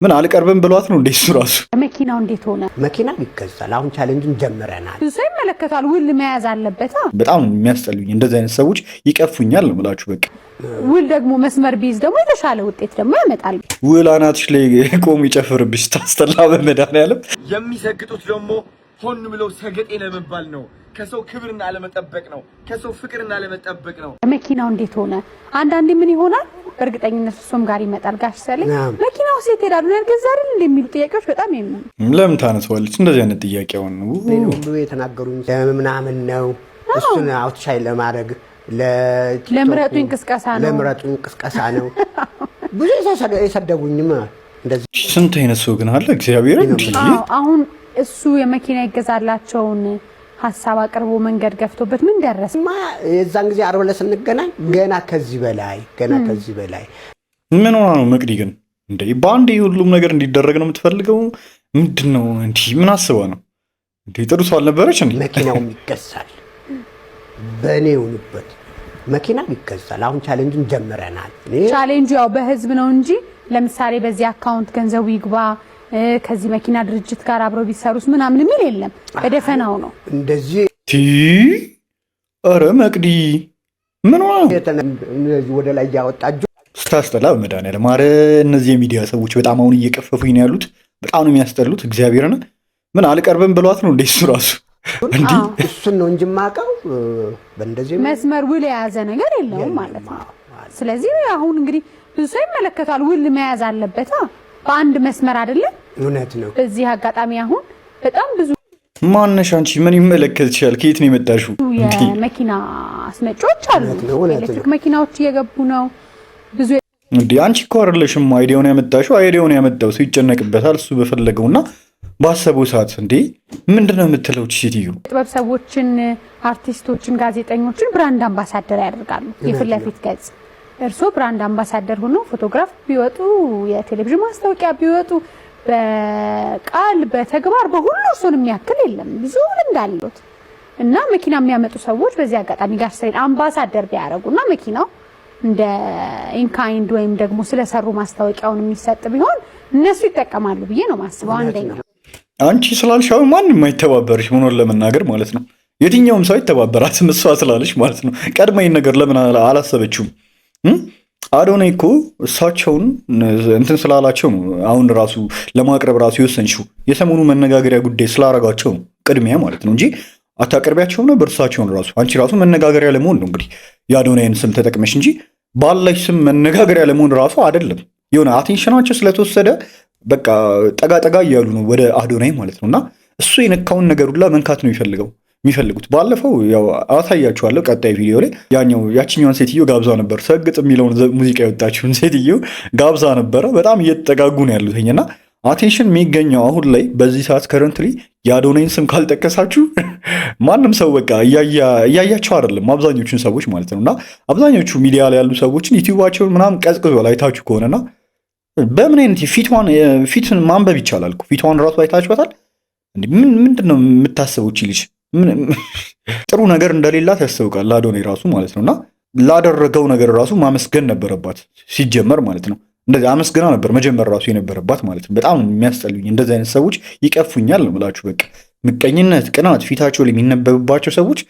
ምን አልቀርብም ብሏት ነው እንዴ? እሱ ራሱ መኪናው እንዴት ሆነ? መኪና ይገዛል። አሁን challenge ኡን ጀምረናል። ብዙ ሰው ይመለከታል። ውል መያዝ አለበት። በጣም ነው የሚያስጠሉኝ እንደዚህ አይነት ሰዎች፣ ይቀፉኛል ነው የምላችሁ። በቃ ውል ደግሞ መስመር ቢይዝ ደግሞ የተሻለ ውጤት ደግሞ ያመጣል። ውል አናትሽ ላይ ቆሙ ይጨፍርብሽ። ታስጠላ በመድኃኒዓለም። የሚሰግጡት ደግሞ ሆን ብለው ሰገጤ ለመባል ነው። ከሰው ክብርን አለመጠበቅ ነው። ከሰው ፍቅርን አለመጠበቅ ነው። መኪናው እንዴት ሆነ? አንዳንዴ ምን ይሆናል፣ በእርግጠኝነት እሱም ጋር ይመጣል። ጋሽ ሰሌ መኪናው ሴት ሄዳሉ ያልገዛ አይደል እንደሚሉ ጥያቄዎች በጣም ለምን ታነሳዋለች እንደዚህ አይነት ጥያቄ? አሁን ሁሉ የተናገሩኝ ምናምን ነው። እሱን outshine ለማድረግ ለምረጡኝ ቅስቀሳ ነው። ለምረጡኝ ቅስቀሳ ነው። ብዙ የሰደቡኝም እንደዚህ። ስንት አይነት ሰው ግን አለ እግዚአብሔር። አሁን እሱ የመኪና ይገዛላቸውን ሀሳብ አቅርቦ መንገድ ገፍቶበት ምን ደረሰ? የዛን ጊዜ ዓርብ ዕለት ስንገናኝ ገና ከዚህ በላይ፣ ገና ከዚህ በላይ። ምን ሆና ነው መቅዲ ግን እንዴ? በአንዴ ሁሉም ነገር እንዲደረግ ነው የምትፈልገው? ምንድን ነው እንዲህ? ምን አስባ ነው እንዴ? ጥሩ ሰው አልነበረች እንዴ? መኪናውም ይገዛል፣ በእኔ ይሁንበት መኪና ይገዛል። አሁን challenge ኡን ጀምረናል። ቻሌንጁ ያው በህዝብ ነው እንጂ ለምሳሌ በዚህ account ገንዘቡ ይግባ፣ ከዚህ መኪና ድርጅት ጋር አብረው ቢሰሩስ ምናምን የሚል የለም። በደፈናው ነው። እንደዚህ ቲ ኧረ መቅዲ ምን ወደ ላይ እያወጣ ስታስጠላ በመድኃኒዓለም። ኧረ እነዚህ የሚዲያ ሰዎች በጣም አሁን እየቀፈፉኝ ነው ያሉት። በጣም ነው የሚያስጠሉት። እግዚአብሔርን ምን አልቀርብም ብሏት ነው እንዴ? እሱ ራሱ እንዲህ እሱን ነው እንጂ የማውቀው በእንደዚህ መስመር ውል የያዘ ነገር የለውም ማለት ነው። ስለዚህ አሁን እንግዲህ ብዙ ሰው ይመለከታል። ውል መያዝ አለበት። በአንድ መስመር አይደለም። እውነት ነው። በዚህ አጋጣሚ አሁን በጣም ብዙ ማነሽ አንቺ? ምን ይመለከትሻል? ከየት ነው የመጣሽው? የመኪና አስመጪዎች አሉ። ኤሌክትሪክ መኪናዎች እየገቡ ነው። ብዙ እንዴ አንቺ እኮ አይደለሽም idea ውን ያመጣሽው። idea ውን ያመጣው ሰው ይጨነቅበታል። እሱ በፈለገውና ባሰበው ሰዓት እንዴ ምንድን ነው የምትለው ሴትዮ? ጥበብ ሰዎችን፣ አርቲስቶችን፣ ጋዜጠኞችን brand ambassador ያደርጋሉ። የፊት ለፊት ገጽ እርስዎ brand ambassador ሆኖ ፎቶግራፍ ቢወጡ፣ የቴሌቪዥን ማስታወቂያ ቢወጡ፣ በቃል በተግባር በሁሉ እርሶን የሚያክል የለም። ብዙ ልምድ አሉት እና መኪና የሚያመጡ ሰዎች በዚህ አጋጣሚ ጋሽ ሰሌን አምባሳደር ቢያደርጉና መኪናው እንደ in kind ወይም ደግሞ ስለሰሩ ማስታወቂያውን የሚሰጥ ቢሆን እነሱ ይጠቀማሉ ብዬ ነው ማስበው። አንደኛው አንቺ ስላልሽ አሁን ማንም አይተባበርሽ፣ መኖር ለመናገር ማለት ነው። የትኛውም ሰው አይተባበራትም እሷ ስላለሽ ማለት ነው። ቀድማ ይህን ነገር ለምን አላሰበችውም? አዶናይ እኮ እሳቸውን እንትን ስላላቸው ነው አሁን ራሱ ለማቅረብ ራሱ የወሰንሽው፣ የሰሞኑ መነጋገሪያ ጉዳይ ስላረጋቸው ነው ቅድሚያ ማለት ነው እንጂ አታቀርቢያቸው ነበር እሳቸውን ራሱ። አንቺ ራሱ መነጋገሪያ ለመሆን ነው እንግዲህ የአዶናይን ስም ተጠቅመሽ እንጂ ባለሽ ስም መነጋገሪያ ለመሆን ራሱ አይደለም። የሆነ attention ኣቸው ስለተወሰደ በቃ ጠጋ ጠጋ እያሉ ነው ወደ አዶናይ ማለት ነው። እና እሱ የነካውን ነገር ሁላ መንካት ነው የሚፈልጉት። ባለፈው ያው አሳያችኋለሁ ቀጣይ ቪዲዮ ላይ፣ ያኛው ያችኛዋን ሴትዮ ጋብዛ ነበር። ሰግጥ የሚለውን ሙዚቃ የወጣችውን ሴትዮ ጋብዛ ነበረ። በጣም እየተጠጋጉ ነው ያሉት እና attention የሚገኘው አሁን ላይ በዚህ ሰዓት currently የአዶናይን ስም ካልጠቀሳችሁ ማንም ሰው በቃ እያያቸው አይደለም አብዛኞቹን ሰዎች ማለት ነው። እና አብዛኞቹ ሚዲያ ላይ ያሉ ሰዎችን ዩቲዩባቸውን ምናምን ቀዝቅዟል አይታችሁ ከሆነና በምን አይነት ፊቷን ፊትን ማንበብ ይቻላል። ፊቷን ራሱ አይታችኋታል። ምንድን ነው የምታስበው እቺ ልጅ? ጥሩ ነገር እንደሌላት ያስታውቃል። ለአዶናይ ራሱ ማለት ነው እና ላደረገው ነገር ራሱ ማመስገን ነበረባት ሲጀመር ማለት ነው። እንደዚህ አመስግና ነበር መጀመር ራሱ የነበረባት ማለት ነው። በጣም የሚያስጠሉኝ እንደዚህ አይነት ሰዎች፣ ይቀፉኛል ነው የምላችሁ። በቃ ምቀኝነት፣ ቅናት ፊታቸው ላይ የሚነበብባቸው ሰዎች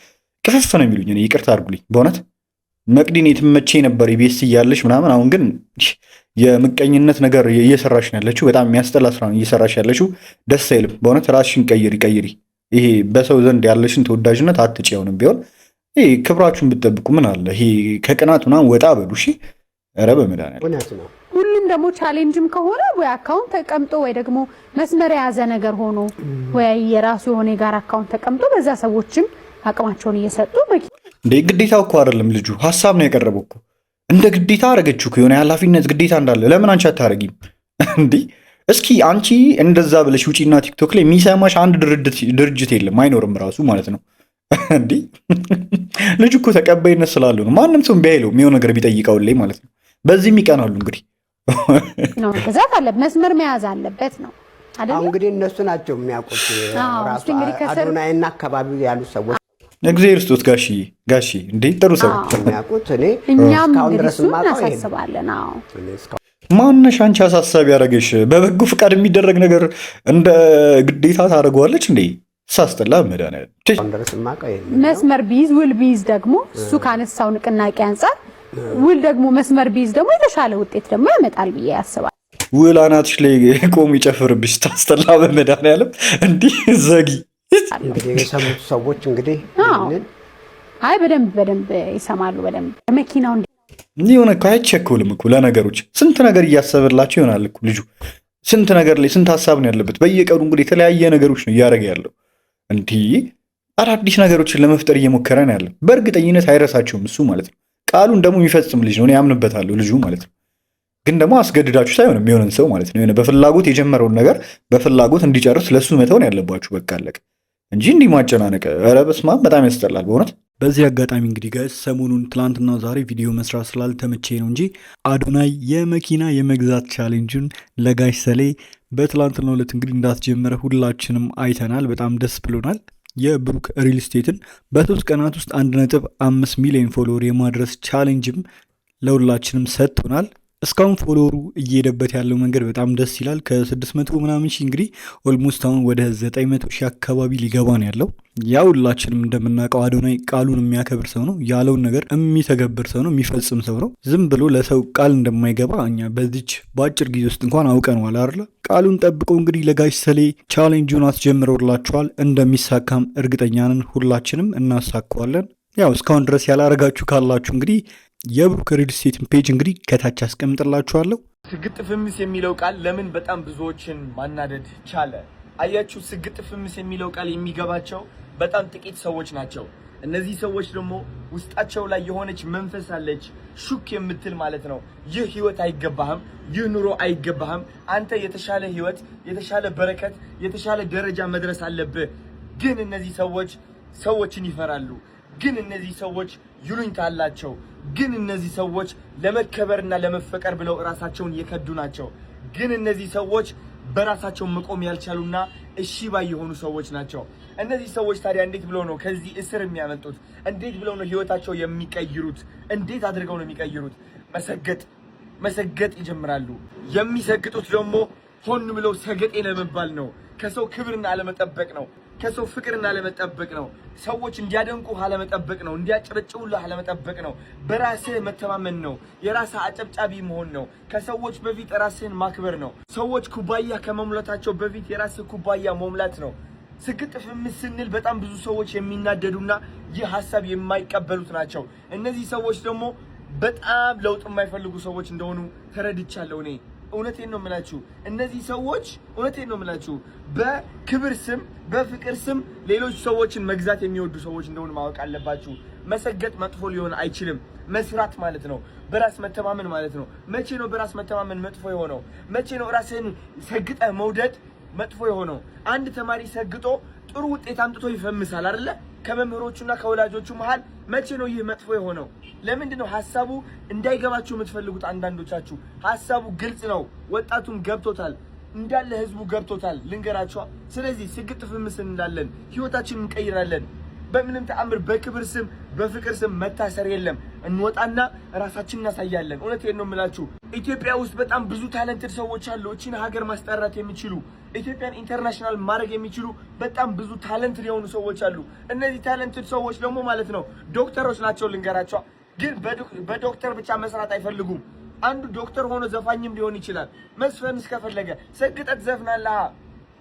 ቅፍፍ ነው የሚሉኝ። እኔ ይቅርታ አድርጉልኝ በእውነት። መቅዲን የትመቼ ነበር ኢቢኤስ እያለሽ ምናምን። አሁን ግን የምቀኝነት ነገር እየሰራሽ ነው ያለችው። በጣም የሚያስጠላ ስራ ነው እየሰራሽ ያለችው። ደስ አይልም በእውነት። ራስሽን ቀይሪ ቀይሪ። ይሄ በሰው ዘንድ ያለሽን ተወዳጅነት አትጪ። አሁንም ቢሆን ይሄ ክብራችሁን ብትጠብቁ ምን አለ? ይሄ ከቅናት ምናምን ወጣ በሉ እሺ። ኧረ በመድኃኒዓለም። ሁሉም ደግሞ challenge ም ከሆነ ወይ account ተቀምጦ ወይ ደግሞ መስመር የያዘ ነገር ሆኖ ወይ የራሱ የሆነ የጋራ account ተቀምጦ በዛ ሰዎችም አቅማቸውን እየሰጡ እንደ ግዴታ እኮ አይደለም፣ ልጁ ሀሳብ ነው ያቀረበው እኮ። እንደ ግዴታ አደረገችው የሆነ የኃላፊነት ግዴታ እንዳለ። ለምን አንቺ አታረጊም እንዲህ? እስኪ አንቺ እንደዛ ብለሽ ውጪና ቲክቶክ ላይ የሚሰማሽ አንድ ድርጅት የለም፣ አይኖርም ራሱ ማለት ነው። እንዲህ ልጁ እኮ ተቀባይነት ስላለው ነው ማንም ሰው እምቢ አይለውም የሆነ ነገር ቢጠይቀው ላይ ማለት ነው። በዚህም ይቀናሉ እንግዲህ። ነው መገዛት አለ፣ መስመር መያዝ አለበት ነው አይደል? አሁን እንግዲህ እነሱ ናቸው የሚያውቁት። ራሱ አዶናይና አካባቢው ያሉ ሰዎች እግዚአብሔር ይስጦት ጋሽዬ፣ ጋሽዬ እንዴ ጥሩ ሰው የሚያውቁት። እኔ እኛም እስካሁን ድረስ እናሳስባለን። አዎ። ማነሽ አንቺ አሳሳቢ ያደረገሽ? በበጎ ፍቃድ የሚደረግ ነገር እንደ ግዴታ ታደርገዋለች እንዴ? ሳስጠላ መድኃኒዓለም። አሁን ድረስ የማውቀው ይሄን ነው። መስመር ቢይዝ፣ ውል ቢይዝ ደግሞ፣ እሱ ካነሳው ንቅናቄ አንጻር ውል ደግሞ መስመር ቢይዝ ደግሞ የተሻለ ውጤት ደግሞ ያመጣል ብዬ ያስባል። ውል አናትሽ ላይ ቆሙ ይጨፍርብሽ። ታስጠላ በመድኃኒዓለም፣ እንዲህ ዘጊ። እንግዲህ የሰሙት ሰዎች እንግዲህ ይህንን አይ፣ በደንብ በደንብ ይሰማሉ። በደንብ መኪናው የሆነ እኮ አይቸኩልም እኮ ለነገሮች። ስንት ነገር እያሰበላቸው ይሆናል እኮ ልጁ። ስንት ነገር ላይ ስንት ሀሳብ ነው ያለበት። በየቀኑ እንግዲህ የተለያየ ነገሮች ነው እያደረገ ያለው። እንዲህ አዳዲስ ነገሮችን ለመፍጠር እየሞከረ ነው ያለው። በእርግጠኝነት አይረሳቸውም እሱ ማለት ነው። ቃሉን ደግሞ የሚፈጽም ልጅ ነው። እኔ ያምንበታለሁ ልጁ ማለት ነው። ግን ደግሞ አስገድዳችሁ ሳይሆን የሚሆንን ሰው ማለት ነው። የሆነ በፍላጎት የጀመረውን ነገር በፍላጎት እንዲጨርስ ለእሱ መተውን ያለባችሁ። በቃ አለቀ እንጂ እንዲህ ማጨናነቅ፣ ኧረ በስመ አብ፣ በጣም ያስጠላል በእውነት። በዚህ አጋጣሚ እንግዲህ guys፣ ሰሞኑን ትላንትና ዛሬ ቪዲዮ መስራት ስላልተመቼ ነው እንጂ አዶናይ የመኪና የመግዛት challenge ኡን ለጋሽ ሰሌ በትላንትናው ዕለት እንግዲህ እንዳስጀመረ ሁላችንም አይተናል። በጣም ደስ ብሎናል። የብሩክ ሪል ስቴትን በ3 ቀናት ውስጥ 1.5 ሚሊዮን follower የማድረስ challenge ም ለሁላችንም ሰጥቶናል። እስካሁን follower ኡ እየሄደበት ያለው መንገድ በጣም ደስ ይላል። ከ600 ምናምን ሺህ እንግዲህ almost አሁን ወደ 900 ሺህ አካባቢ ሊገባ ነው ያለው። ያው ሁላችንም እንደምናውቀው አዶናይ ቃሉን የሚያከብር ሰው ነው። ያለውን ነገር የሚተገብር ሰው ነው፣ የሚፈጽም ሰው ነው። ዝም ብሎ ለሰው ቃል እንደማይገባ እኛ በዚች በአጭር ጊዜ ውስጥ እንኳን አውቀነዋል አይደለ? ቃሉን ጠብቆ እንግዲህ ለጋሽ ሰሌ challenge ኡን አስጀምረውላችኋል። እንደሚሳካም እርግጠኛ ነን። ሁላችንም እናሳካዋለን። ያው እስካሁን ድረስ ያላረጋችሁ ካላችሁ እንግዲህ የብሩክ ሪል ስቴትን page እንግዲህ ከታች አስቀምጥላችኋለሁ። ስግጥ ፍምስ የሚለው ቃል ለምን በጣም ብዙዎችን ማናደድ ቻለ? አያችሁ፣ ስግጥ ፍምስ የሚለው ቃል የሚገባቸው በጣም ጥቂት ሰዎች ናቸው። እነዚህ ሰዎች ደግሞ ውስጣቸው ላይ የሆነች መንፈስ አለች፣ ሹክ የምትል ማለት ነው። ይህ ህይወት አይገባህም፣ ይህ ኑሮ አይገባህም። አንተ የተሻለ ህይወት፣ የተሻለ በረከት፣ የተሻለ ደረጃ መድረስ አለብህ። ግን እነዚህ ሰዎች ሰዎችን ይፈራሉ። ግን እነዚህ ሰዎች ይሉኝታ አላቸው። ግን እነዚህ ሰዎች ለመከበርና ለመፈቀር ብለው እራሳቸውን የከዱ ናቸው። ግን እነዚህ ሰዎች በራሳቸው መቆም ያልቻሉና እሺ ባይ የሆኑ ሰዎች ናቸው። እነዚህ ሰዎች ታዲያ እንዴት ብለው ነው ከዚህ እስር የሚያመልጡት? እንዴት ብለው ነው ህይወታቸው የሚቀይሩት? እንዴት አድርገው ነው የሚቀይሩት? መሰገጥ መሰገጥ ይጀምራሉ። የሚሰግጡት ደግሞ ሆን ብለው ሰገጤ ለመባል ነው። ከሰው ክብርን አለመጠበቅ ነው። ከሰው ፍቅርን አለመጠበቅ ነው። ሰዎች እንዲያደንቁህ አለመጠበቅ ነው። እንዲያጨበጭቡልህ አለመጠበቅ ነው። በራስህ መተማመን ነው። የራስህ አጨብጫቢ መሆን ነው። ከሰዎች በፊት ራስህን ማክበር ነው። ሰዎች ኩባያ ከመሙላታቸው በፊት የራስህ ኩባያ መሙላት ነው። ስግጥ ፍምስ ስንል በጣም ብዙ ሰዎች የሚናደዱና ይህ ሀሳብ የማይቀበሉት ናቸው። እነዚህ ሰዎች ደግሞ በጣም ለውጥ የማይፈልጉ ሰዎች እንደሆኑ ተረድቻለሁ እኔ። እውነቴን ነው የምላችሁ። እነዚህ ሰዎች፣ እውነቴን ነው የምላችሁ፣ በክብር ስም በፍቅር ስም ሌሎች ሰዎችን መግዛት የሚወዱ ሰዎች እንደሆኑ ማወቅ አለባችሁ። መሰገጥ መጥፎ ሊሆን አይችልም። መስራት ማለት ነው። በራስ መተማመን ማለት ነው። መቼ ነው በራስ መተማመን መጥፎ የሆነው? መቼ ነው ራስህን ሰግጠህ መውደድ መጥፎ የሆነው? አንድ ተማሪ ሰግጦ ጥሩ ውጤት አምጥቶ ይፈምሳል አይደለ? ከመምህሮቹና ከወላጆቹ መሃል መቼ ነው ይህ መጥፎ የሆነው? ለምንድን ነው ሀሳቡ እንዳይገባችሁ የምትፈልጉት? አንዳንዶቻችሁ ሀሳቡ ግልጽ ነው፣ ወጣቱም ገብቶታል፣ እንዳለ ህዝቡ ገብቶታል። ልንገራችኋ። ስለዚህ ስግጥ ፍምስ እንላለን፣ ህይወታችንን እንቀይራለን። በምንም ተአምር በክብር ስም በፍቅር ስም መታሰር የለም። እንወጣና ራሳችንን እናሳያለን። እውነቴን ነው የምላችሁ። ኢትዮጵያ ውስጥ በጣም ብዙ talented ሰዎች አሉ። እቺን ሀገር ማስጠራት የሚችሉ፣ ኢትዮጵያን international ማድረግ የሚችሉ በጣም ብዙ talented የሆኑ ሰዎች አሉ። እነዚህ talented ሰዎች ደግሞ ማለት ነው ዶክተሮች ናቸው። ልንገራችሁ፣ ግን በዶክተር ብቻ መስራት አይፈልጉም። አንዱ ዶክተር ሆኖ ዘፋኝም ሊሆን ይችላል። መዝፈን እስከፈለገ ሰግጠት ትዘፍናለህ።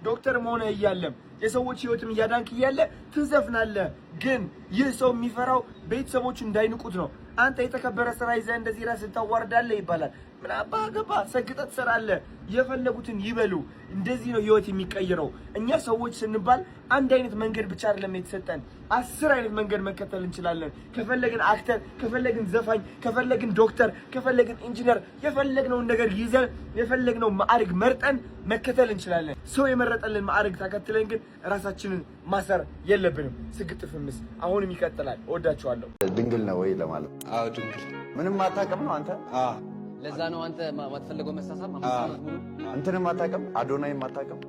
ዶክተርም ሆነ እያለም የሰዎች ህይወትም እያዳንክ እያለ ትዘፍናለህ። ግን ይህ ሰው የሚፈራው ቤተሰቦቹ እንዳይንቁት ነው። አንተ የተከበረ ስራ ይዘህ እንደዚህ ራስህን ታዋርዳለህ ይባላል። ምን አባህ ገባ፣ ሰግጠህ ትሰራለህ። የፈለጉትን ይበሉ። እንደዚህ ነው ህይወት የሚቀይረው። እኛ ሰዎች ስንባል አንድ አይነት መንገድ ብቻ አይደለም የተሰጠን፣ 10 አይነት መንገድ መከተል እንችላለን። ከፈለግን actor፣ ከፈለግን ዘፋኝ፣ ከፈለግን ዶክተር፣ ከፈለግን ኢንጂነር፣ የፈለግነውን ነገር ይዘን የፈለግነው ማዕረግ መርጠን መከተል እንችላለን። ሰው የመረጠልን ማዕረግ ተከትለን ግን ራሳችንን ማሰር የለብንም። ስግጥ ፍምስ አሁንም ይቀጥላል። እወዳችኋለሁ። ድንግል ነው ወይ ለማለት። አዎ፣ ድንግል። ምንም አታውቅም ነው አንተ? ለዛ ነው አንተ ማትፈልገው መሳሳም 5 ዓመት ሙሉ። እንትንም አታውቅም፣ አዶናይም አታውቅም።